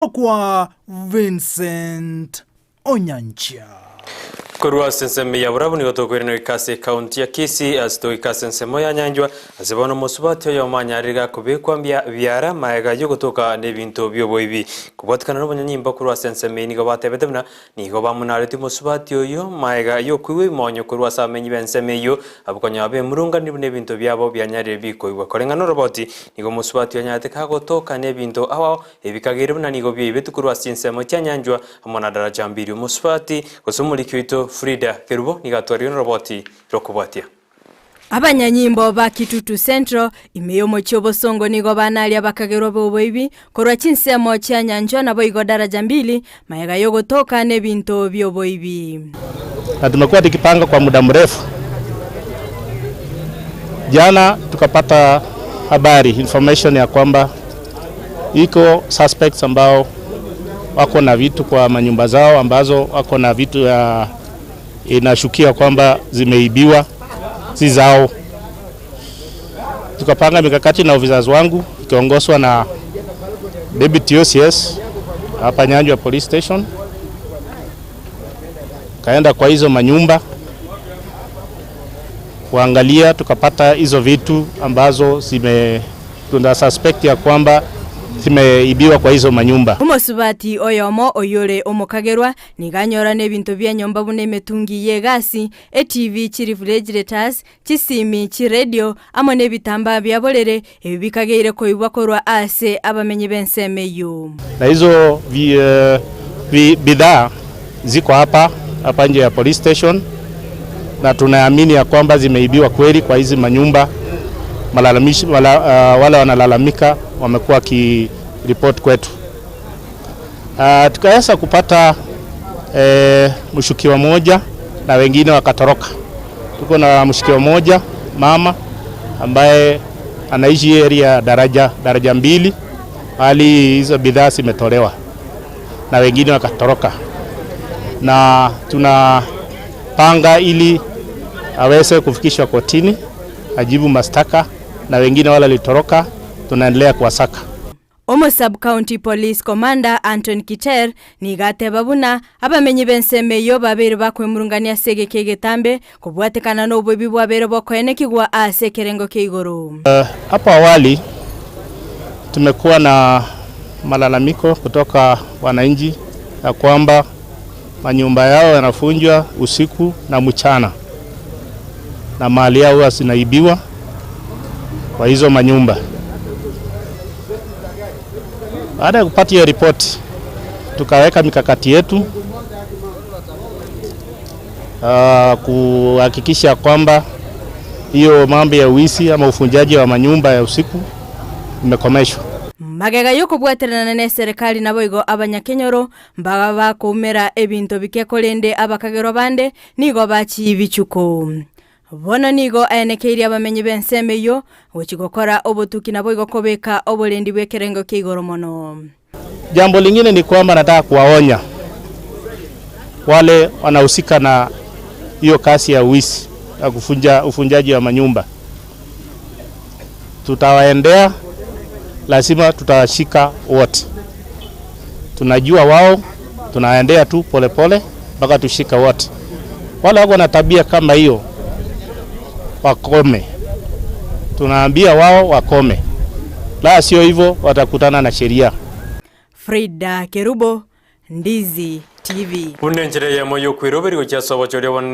Okwa Vincent Onyancha. Korwa ase ensemo ya borabu nigo tokoirana goika ase ekaunti ya Kisii ase togoika ase ensemo ya Nyanjwa ase bono omosubati oyomo anyarire gakobekwa mbia biara maega yogotoka nebinto bioboibi. Kobwatikana nobonyanyimbo korwa ase ensemo eye nigo batebete buna Nigo bamonaretie omosubati oyio magega y'okoigwa ebimonyo korwa ase abamenyi b'ensemo eyio, abwo konya bemurunganire buna ebinto biabo bianyarire bikoigwa. Koreng'ana noroboti, nigo omosubati oyo anyarete kagotoka nebinto ao ebikageire buna nigo biaibetwe korwa ase chinsemo chia nyanchwa amo na daraja mbiri. Omosubati gose omoriki oito Frida Kerubo nigo atwarire noroboti rokobwatia. Abanyanyimbo ba Kitutu Central, ime y'omochie obosongo nigo banaria bakagerwa b'oboibi korwa chinsemo chia nyanchwa naboigo daraja mbili magega y'ogotoka n'ebinto bi'oboibi. Na tumekuwa tukipanga kwa muda mrefu. Jana tukapata habari information ya kwamba iko suspects ambao wako na vitu kwa manyumba zao ambazo wako na vitu ya inashukia kwamba zimeibiwa si zao. Tukapanga mikakati na officers wangu ikiongozwa na Deputy OCS hapa Nyanjwa Police Station, kaenda kwa hizo manyumba kuangalia, tukapata hizo vitu ambazo zime tuna suspect ya kwamba zimeibiwa kwa hizo manyumba. Omosubati oyomo oyore omokagerwa Nigo anyora nebinto bi'enyomba buna emetungi y'egasi, etibi, chirifurejiretasi, chisimi, chiredio, amo nebitambaa bia borere, ebi bikageire koibwa korwa aase abamenyi b'ensemo eyio. Na hizo bidhaa ziko hapa hapa nje ya police station, na tunaamini ya kwamba zimeibiwa kweli kwa hizi manyumba. Malalamishi, wala, uh, wale wanalalamika wamekuwa wakiripoti kwetu. Uh, tukaweza kupata eh, mshukiwa mmoja na wengine wakatoroka. Tuko na mshukiwa mmoja mama ambaye anaishi area daraja, daraja mbili, hali hizo bidhaa zimetolewa na wengine wakatoroka, na tunapanga ili aweze kufikishwa kotini ajibu mashtaka, na wengine wale walitoroka tunaendelea kuwasaka. Omo Sub-County Police Commander Anton Kiter nigo ateba buna abamenyi b'ensemo eyio babeire bakwemurungania ase egeka egetambe kobwatekana noboibi bwabeire bokoenekigwa ase ekerengo kia igoro. Hapo awali tumekuwa na malalamiko kutoka wananchi ya kwamba manyumba yao yanafunjwa usiku na mchana na mali yao huwa zinaibiwa kwa hizo manyumba. Baada ya kupata hiyo ripoti, tukaweka mikakati yetu uh, kuhakikisha kwamba hiyo mambo ya wizi ama ufunjaji wa manyumba ya usiku imekomeshwa. Magega y'okobwaterana n'eserekari naboigo abanyakenyoro mbaba bakoumera ebinto bike korende abakagerwa bande nigo bachibichuko. Bono nigo aenekeirie abamenyi b'ensemo eyio gochia gokora obotuki naboigo kobeka oborendi bw'ekerengo kia igoro mono. Jambo lingine ni kwamba nataka kuwaonya wale wanahusika na hiyo kazi ya wizi ya kufunja ufunjaji wa manyumba, tutawaendea, lazima tutawashika wote. Tunajua wao, tunaendea tu polepole mpaka tushika wote. Wale wako na tabia kama hiyo wakome, tunaambia wao wakome, la sio hivyo watakutana na sheria. Frida Kerubo, Ndizi TV. Buna enchera eyemo y'okoiroberia gochia ase obochori obonene.